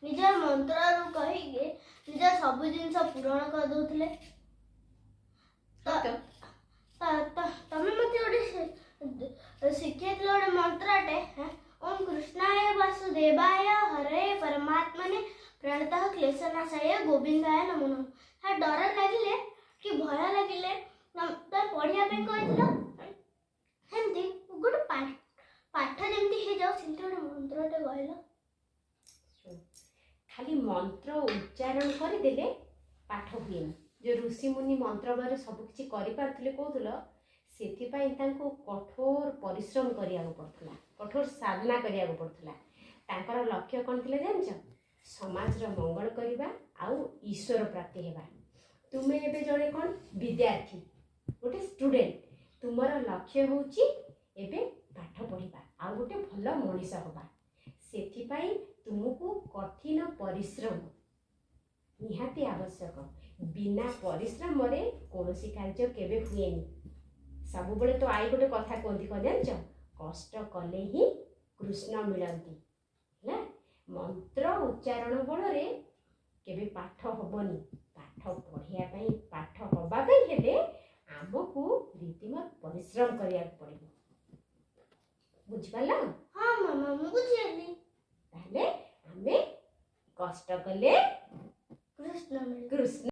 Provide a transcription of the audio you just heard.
ନିଜ ମନ୍ତ୍ରରୁ କହିକି ନିଜ ସବୁ ଜିନିଷ ପୂରଣ କରିଦଉଥିଲେ। ହଁ ତ। ତମେ ମତେ ଗୋଟେ ଶିଖେଇଥିଲ ଗୋଟେ ମନ୍ତ୍ରଟେ, ଓମ୍ କୃଷ୍ଣାୟ ବାସୁଦେବାୟ ହରେ ପରମାତ୍ମନେ ପ୍ରଣତଃ କ୍ଲେଶନାଶାୟ ଗୋବିନ୍ଦାୟ ନମୋ ନମଃ। ହଁ, ଡର ଲାଗିଲେ କି ଭୟ ଲାଗିଲେ ତମେ ପଢିବା ପାଇଁ କହିଥିଲ। ସେମିତି ଗୋଟେ ପାଠ ଯେମିତି ହେଇଯାଉ, ସେମିତି ଗୋଟେ ମନ୍ତ୍ରଟେ କହିଲ। ଶୁଣ, ଖାଲି ମନ୍ତ୍ର ଉଚ୍ଚାରଣ କରିଦେଲେ ପାଠ ହୁଏନି। ଯେଉଁ ଋଷିମୁନି ମନ୍ତ୍ର ବଳରେ ସବୁ କିଛି କରିପାରୁଥିଲେ କହୁଥିଲ, ସେଥିପାଇଁ ତାଙ୍କୁ କଠୋର ପରିଶ୍ରମ କରିବାକୁ ପଡ଼ୁଥିଲା, କଠୋର ସାଧନା କରିବାକୁ ପଡ଼ୁଥିଲା। ତାଙ୍କର ଲକ୍ଷ୍ୟ କ'ଣ ଥିଲା ଜାଣିଛ? ସମାଜର ମଙ୍ଗଳ କରିବା ଆଉ ଈଶ୍ୱର ପ୍ରାପ୍ତି ହେବା। ତୁମେ ଏବେ ଜଣେ କ'ଣ ବିଦ୍ୟାର୍ଥୀ, ଗୋଟେ ଷ୍ଟୁଡେଣ୍ଟ। ତୁମର ଲକ୍ଷ୍ୟ ହେଉଛି ଏବେ ପାଠ ପଢ଼ିବା ଆଉ ଗୋଟେ ଭଲ ମଣିଷ ହେବା। ସେଥିପାଇଁ ତୁମକୁ କଠିନ ପରିଶ୍ରମ ନିହାତି ଆବଶ୍ୟକ। ବିନା ପରିଶ୍ରମରେ କୌଣସି କାର୍ଯ୍ୟ କେବେ ହୁଏନି। ସବୁବେଳେ ତ ଆଈ ଗୋଟେ କଥା କୁହନ୍ତି, କ'ଣ ଜାଣିଛ? କଷ୍ଟ କଲେ ହିଁ କୃଷ୍ଣ ମିଳନ୍ତି। ହେଲା, ମନ୍ତ୍ର ଉଚ୍ଚାରଣ ବଳରେ କେବେ ପାଠ ହବନି। ପାଠ ପଢ଼ିବା ପାଇଁ, ପାଠ ହବା ପାଇଁ ହେଲେ ଆମକୁ ରୀତିମତ ପରିଶ୍ରମ କରିବାକୁ ପଡ଼ିବ। ବୁଝିପାରିଲ? ହଁ ମାମା, ମୁଁ ବୁଝିଗଲି। ତାହେଲେ ଆମେ କଷ୍ଟ କଲେ କୃଷ୍ଣ ମିଳିବ। କୃଷ୍ଣ